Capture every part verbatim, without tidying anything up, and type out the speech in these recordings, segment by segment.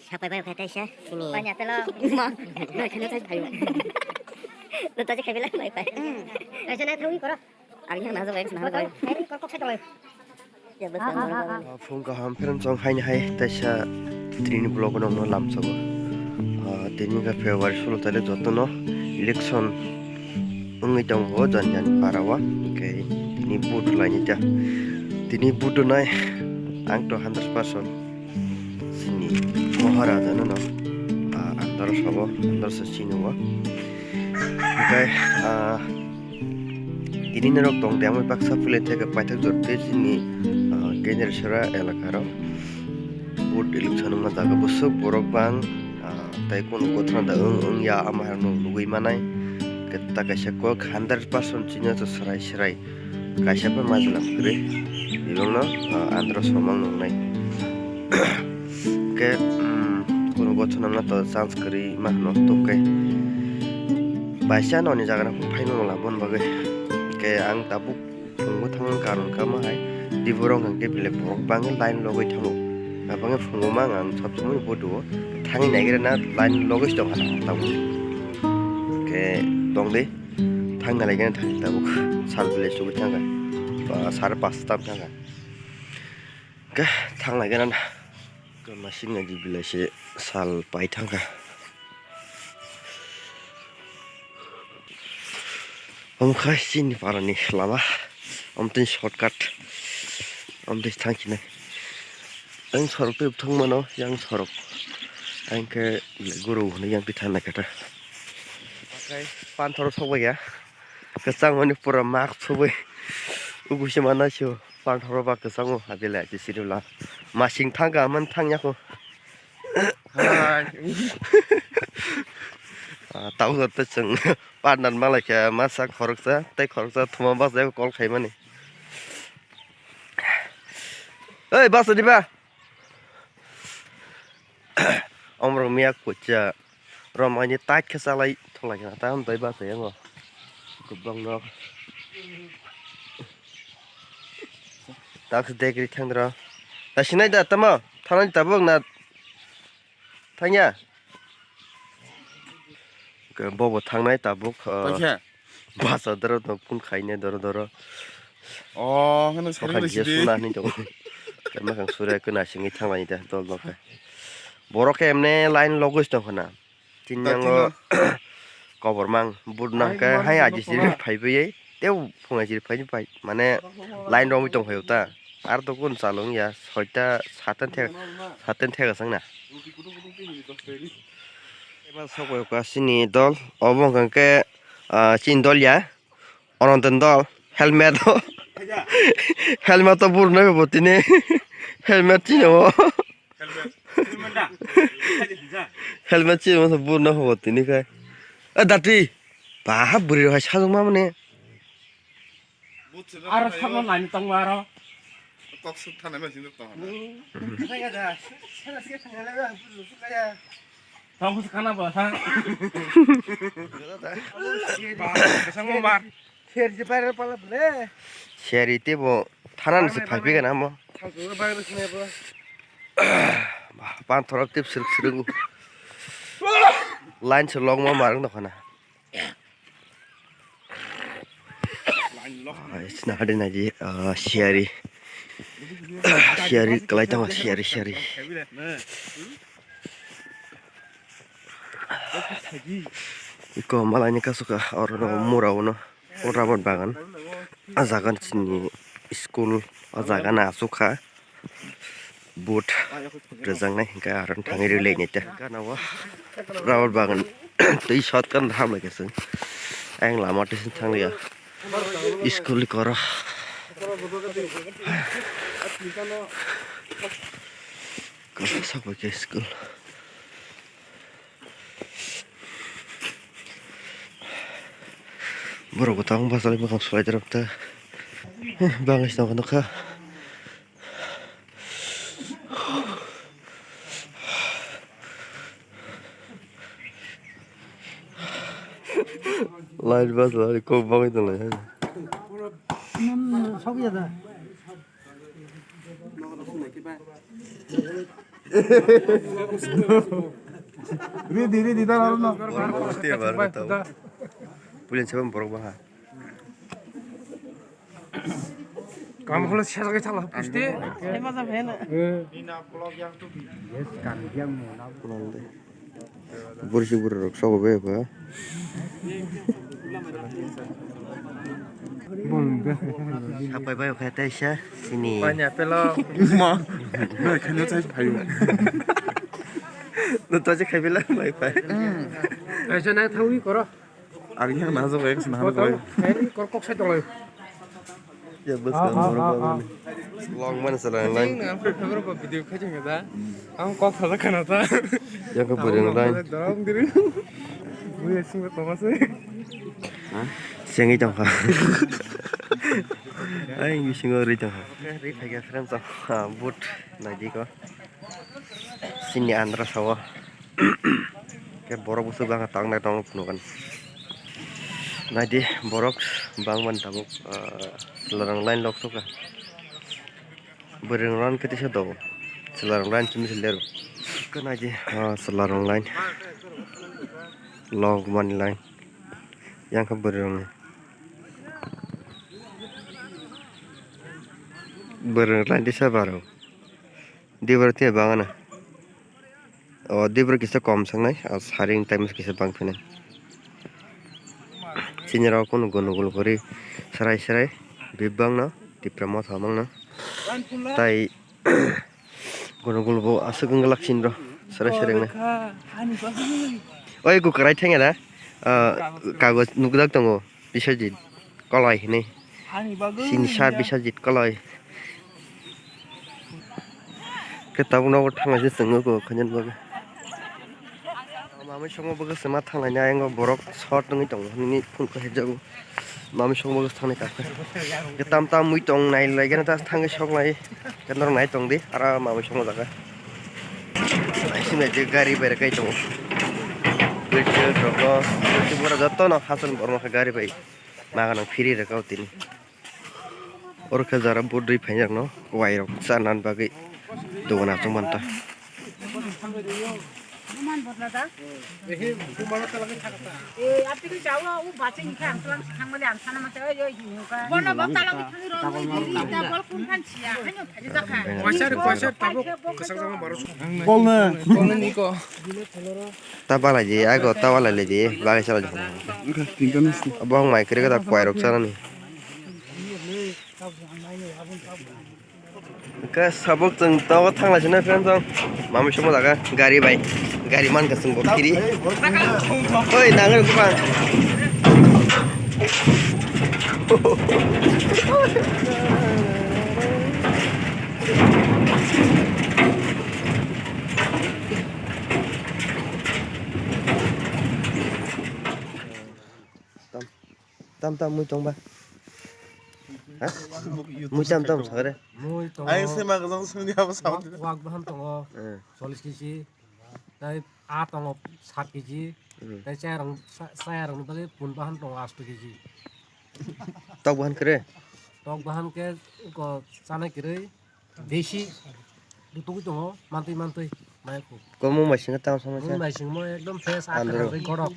Sapai bai khatai sa sini. Panya pelo. Ma, no khana tai phayo. No taje khaibela bai bai. Kaisa na thawi koro. Ang yang nazo bai sana bai. Koro kok sai toloi. Ya bas. Phung kaham pherang chong haini hai taisa trini vlog no no lam sabo. Tini ka February sulo tale jotono election wngwi tongo jan jan para o, hwnkhe tini vote lainai ta. Tini vote nai ang to hundred percent sini Maharaja no no, ah, andar sabo, andar se sini o. Hwnkhe, ah, tini norok tong de amoi baksa phulen theke paithak jor tei sini, ah, Kendreshwra elaka ro vote election wngma jaga bwswk borok bang, ah, tei kunu kothra da wng wng ya ama hai rok no nugwi manai. Khe ta kaisa kok hundred percent chini o to swrai swrai kaisa pai majra kwrwi bibangno, ah, andro somang nungnai. Khe, um, kunu bochonamno to chance kwrwi ma hwno tubkhe. Baisa noni jaga phai nung laboni bagwi. Khe ang tabuk phungo thangmani karon kama hai. Diborok hwnkhe belai borok bangwi line logwi thango. Abangwi phungo mang ang sab somoi bodo thangwi naigra na line logwi tongkha tabuk. Khe tongdi. Thangna laigena thang tabuk sal belai chugwi thangkha. Ba sare pasta tam thangkha. Khe thang laigena na. Khe masing nai di belai se sal pai thangkha. Omo khai chini parani lama. Omo tini shortcut. Omo tini thang khinai. Ang sorok twi thang mano, yang sorok. Ang khe guru hwnwi yang twi thang naikha ta. Okai panthoro sokbai ya. Kwchangmani pura mak subui. Uguise mana sio. Panthoro ba kwchango abele achi sirila. Masing thangka man thangya ko. Hai. Ah, tau to chwng partner malai khe masa khoroksa tei khoroksa thuma basa kol khaimani. Oi basa diba. Omrok miya kucha. Romani tait khe chalai thonglai khna tam tei bachai yango. Kwbang nok. Tak se degri thangdra. Ta sinai da tamo. Thanani tabuk na. Thangya. Bobo thangnai tabuk. Paikha. Basa doro no phun khaine doro doro. Oh, hwnwi sari sidi. Suna ni tongo. Kema kang sura kena singi thanglai da dol dol khe. Borok khe emne line logos tong khna. Tini yango kobor mang bud nang khe hai aji siri phai bui tei phung aji phai phai mane line romwi tong phai ta. Ar to kun chalung ya soita saten thek saten thek asang na. Ema sok bai ka sini dol obo hwnkhe, ah, sini dol ya. Ononton dol helmet o. Helmet o burno bo tini. Helmet chini o. Helmet chini o burno bo tini kai. A dati. Ba buri hai sajong ma mane. Aro sabno nani tong aro. Kok suk thana ma sing tong. Tong khana ba sa. Ba sa mo mar. Seri je viral pala bole. Seri te bo thanan se phaipi gana mo. Thang ko viral sine bo. Ba pan thorok tip siruk siruk. Line se log ma marang dokhana. Line log. Ai sina hade na ji, ah, seri. Seri kalai tama seri seri. Iko malai ni kasuka oro no mura uno. O rubber bagan. A jaga ni chini school o jaga na asuk kha. Boot rwjaknai hwnkhe aro thangwi rwlainai ta. Gana o rubber bagan twi shot kan hamlai khe chwng. Ayang lama twi thanglia school ni koro. Koro sakbai khe school. Borok bo tabuk bachai bwkhak swlai rok ta. Bangladesh tongo nukha. Light bus lai kok bagwi tonglai. Sok ya da. Ready, ready, da, da, da. Borok borok tiya bar kata. Pulen sebam borok baha. Kam kholo sesa kai thala puste. Hepa jam hena. Yes, kan dia mo na. Bursi burrok sobo be ba. Sapai bai kha taisa sini. Panya pelo. Ma. Na khanya chai phayo. No to je khai bela bai pai. Taisa na thawi koro. Ang yang na jabo ek sna habo. Kor kok sai tolai. Ya bas ka moro ka. Long man sala lang. Ang video khai jang da. Ang kok sa kana ta. Ya ka bari lang. Dong diri. Bui sing ko tong ase. Sengi tong kha. Ai mi singo ri tong kha. Ri phai ga friend tong. But na di ko. Sini andra sawo. Ke borok busu bang tang nai tong phunu kan. Nai di borok bang man tabuk, ah, selarong line lok soka. Bwrwng line kete se dogo. Selarong line chumi se leru. Ke nai di, ah, selarong line. Lok man line. Yang ke bwrwng. Bwrwng line di se baro. Di baro te bang na. O dibro kisa kom sangnai, o saring time kisa bang phinai. Chini rok kunu gunu gulu guri serai serai bibang no, Tipra motha mang no. Tai gunu gulu bo aswk wng glak chini rok serai serai wngnai. Oi, kwkrai thengya da, ah, kagoj nukjak tongo. Biswajit Koloi hinwi. Sini sir Biswajit Koloi. Khe tabuk nogo thanglai se chwng nugo khainani bagwi. Mamwi songma bagwi se ma thanglai ni ayang o borok short wngwi tongo hinwi phone khe hepjago. Mamwi songma bagwi thanglai ta khe. Khe tam tam mui tong nai lai gana ta thangwi sok lai. Khe norok nai tong di ara mamwi songma jaga. Naising nai je gari bai rwk kai tongo. Wheelchair rok no, wheelchair bora joto no hachal borok no khe gari bai. Maga nang phiri rwkha o tini. Oro khe jara bo dui phainai rokno wai rok chanani bagwi dogan achuk manta. Bolno. Ta balai di, ago ta balai di, bagai chala di. Wngkha tinta nasi. Abo ang mai kwrwi khe da kwai rok chanani. Wngkha sabuk chwng tabuk thanglai sinai friend chwng. Mami songma jaga gari bai. Gari mankha chwng bo kiri. Oi nangani bupang. Tam, tam, tam, mui tong ba? Ha? Mui tam, tam, sagre. Mui tongo. Ai, se ma gajang sungni abo sa. Wak, wak bahan tongo. Eh. Chollish kg. Tai a tongo sat kg. Hmm. Tai chayarong, sa-, chayarong ni bagwi pun bahan tongo asto kg. Tok bahan kre? Tok bahan ke ko chanai kwrwi. Desi. Dutugwi tongo, mantwi mantwi. Mai khu. Ko mung bai singa tam sama cha. Mung bai singmo ekdom fresh, andro. Akhar gorok.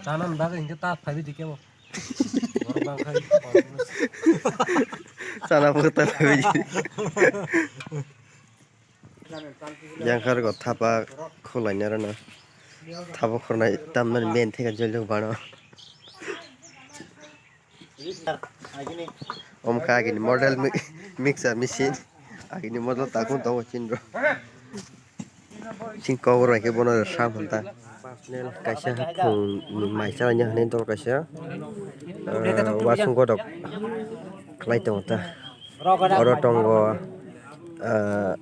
Chana ni bagwi hinkhe ta phaiwi di kebo. Borok bang khai. Chana bo ta phaiwi di. Yang khargo thapa khulai nai rano. Thapa khurnai tamnani men theka joljak bano. Omkha agini model mi-, mixer machine. Agini model takung tongo chinro. Chini kokborok hai khe bono sam hwn ta. Personal kaisa khung mai chalanya hwnwi dol kaisa, ah, wasung kotok khlai tongo ta. Oro tongo, ah,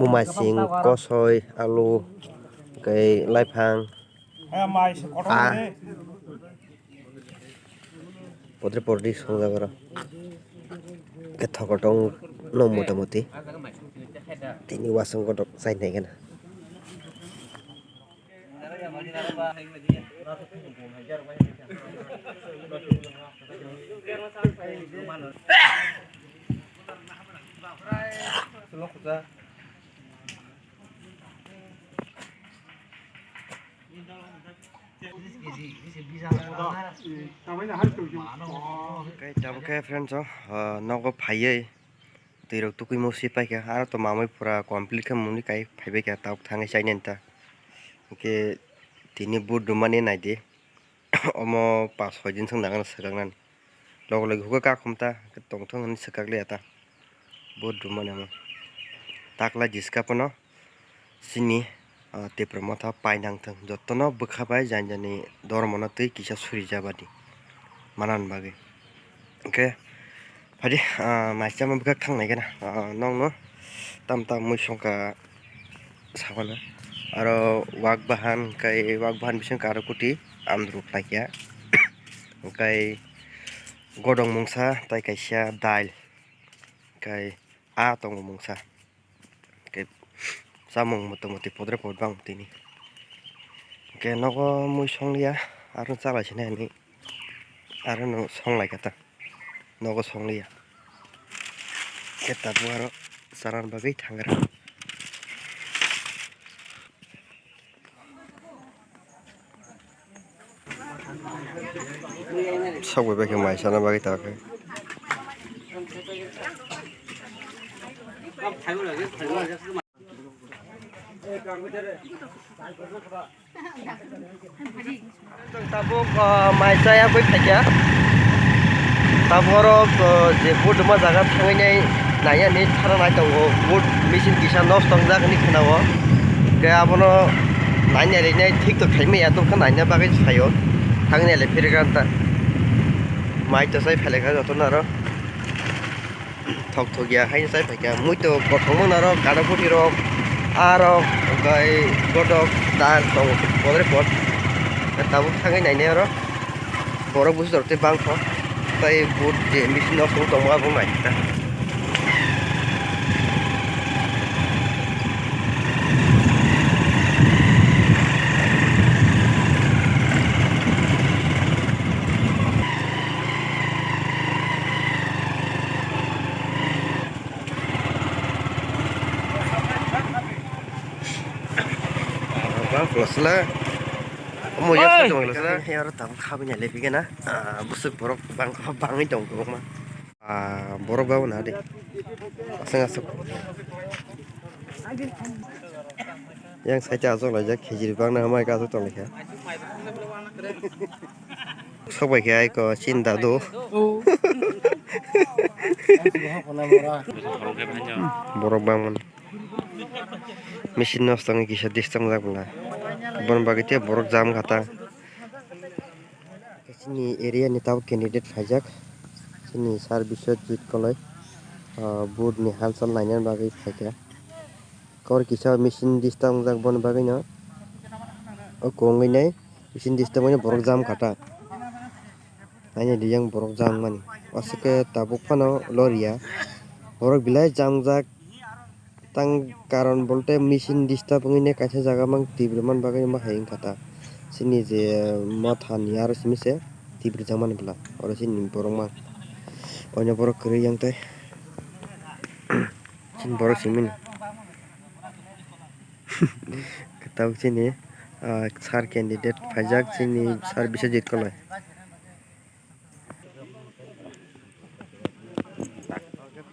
mumasing, kosoi, alu, tei laiphang. Ah. Podre podre songjak oro. Khe thogo tong no motamuti. Tini wasung kotok chai nai gana. Khe tabuk khe friends o, ah, nogo phaiwi twi rok tukui musi paikha, aro to mamui pura complete khe muni kai phaibai kha tabuk thangwi chainani ta. Hwnkhe tini boot dumani naidi. Omo pas soi din swk nangani swkaknani. Logi logi hukhe kakhum ta, tongthung hinwi swkak liya ta. Bo dumani omo. Takla jiska phano chini, ah, Tipra Motha painang thung. Jotono bwkha bai jani jani dormono twi kisa suri jabadi. Manani bagwi. Hwnkhe, phaidi, ah, mai chama bwkha thangnai gana. Ah, nokno tam tam mui songkha. Sabana. Aro wak bahan, kai wak bahan bising karo kuti amdru khlaikya. Kai godong mungsa, tai kaisa dail. Kai a tongo mungsa. Kai samung moto moti podre pod bang tini. Kai nogo mui songya, aro chala sinai ni. Aro no songlaikha ta. Nogo songliya. Khe tabuk aro chanani bagwi thangra. Sok bai bai khe mai chana bagwi ta khe. Tabuk, ah, mai chaya koi phaikya. Tabuk oro, ah, je boot rwma jaga thangwi nai naiya hinwi thana nai tongo. Boot machine kisa nosto wngjak hinwi khwnao. Khe abono naina rinai thik to khaimaya, tongkha naina bagwi phaio. Thangwi nailai phirikha ta. Mai to chai phailekha jotono aro. Thok thok ya, haino chai phaikha. Mui to kothok mano aro, gana phuti rok, aro, okai, godok, dal, tongo, podre pod. Tabuk thangwi nainai aro. Borok busu rok tei bangkho. Tai boot je machine nosto wng tongma bo naikha. Bang plasla. Omo yak sa tong plasla. He aro tabuk khabini le bigena. Ah, busuk borok bang bangwi tong kobokma. Ah, borok babo na de. Aswk aswk. Yang side aswk laijak khejiri bangna hamai ka aswk tong laikha. Sok bai khe ai ko chin dadu. Borok bangmani. Machine nosto wngwi kisa disturb wngjak bwla. Aboni bagwi tei borok jam kha ta. Chini area ni tabuk candidate phaijak. Chini sir Biswajit Koloi, ah, boot ni halchal naina bagwi phaikha. Kor kisa machine disturb wngjak boni bagwi no. O kongwi nai. Bising disturb wngwi borok jam kha ta. Haini rijak borok jam mani. Aswk khe tabuk phano loriya. Borok belai jamjak. Tang karon bolte machine disturb wngwi ne kaisa jaga mang twi rwmani bagwi ma hai wngkha ta. Chini je motha ni aro simi se twi rwjak mani bwla. Oro chini borok mang. Oino borok kwrwi yang tei. Chini borok simi ni. Kwtal chini, ah, sir candidate phaijak chini sir Biswajit Koloi.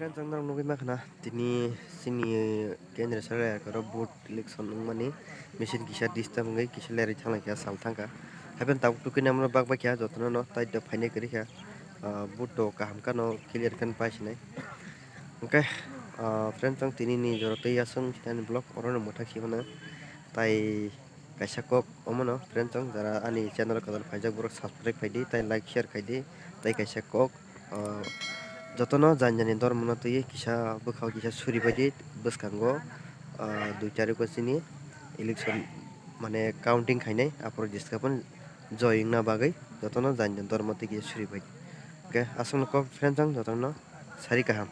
Friends, ang norok nugwi mankha na, tini chini kendra sara aro vote election wngmani machine kisa disturb wngwi kisa lerwi thanglaikha, sal thangkha. Haikhe tabuk tubui nangmano bak baikha, jotono no tai do phainai kwrwikha, ah, vote do kaham kheno clear khe paisinai. Hwnkhe, ah, friends, ang tini ni jora twi aswk ani vlog oro no mwthang si mano. Tai kaisa kok omono friends, ang jara ani channel o kwtal phaijak borok subscribe khaidi, tai like share khaidi, tai kaisa kok, ah, jotono jani jani dormo no twi kisa bwkhao kisa suri baidi bwskango, ah, dui tarikh o chini election mane counting khainai, aphuru jeska phano joy wngna bagwi jotono jani jani dormo twi kisa suri baidi. Hwnkhe aswkno kok friends, ang jotono sari kaham.